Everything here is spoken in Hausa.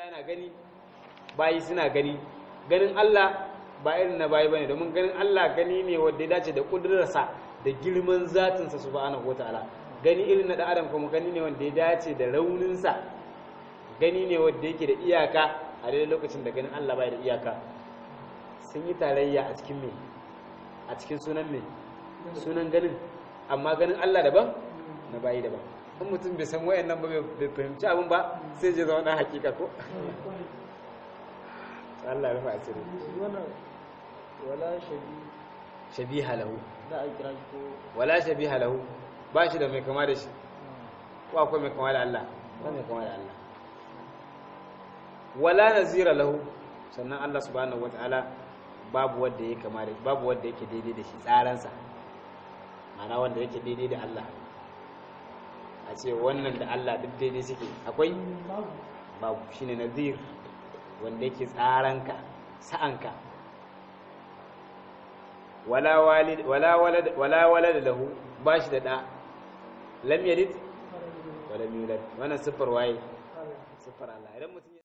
yana gani, bayi suna gani. Ganin Allah ba irin na bayi bane, domin ganin Allah gani ne wanda ya dace da kudurarsa da girman zatinsa subhanahu wataala. Gani irin na dan adam kuma gani ne wanda ya dace da rauninsa, gani ne wanda yake da iyaka, a daidai lokacin da ganin Allah bai da iyaka. Sun yi tarayya a cikin me? A cikin sunan me? Sunan ganin. Amma ganin Allah daban, na bayi daban. In mutum bai san wayannan ba, bai fahimci abin ba, sai je zama dan hakika ko. Allah ya rufa asiri. Wannan wala shabi Shabiha lahu. Za a kira shi ko? Wala shabiha lahu, ba shi da mai kama da shi. Ko akwai mai kama da Allah? Ba mai kama da Allah. Wala nazira lahu, sannan Allah subhanahu wataala babu wanda yake kama da, babu wanda yake daidai da shi tsaransa, ma'ana wanda yake daidai da Allah, a ce wannan da Allah duk daidai suke, akwai? Babu. Shine nazir, wanda yake tsaranka, sa'anka. Wala walid, wala walad, wala walad lahu, ba shi da da. Lam yalid wa lam yulad. Wannan siffar waye? Siffar Allah. Idan mutum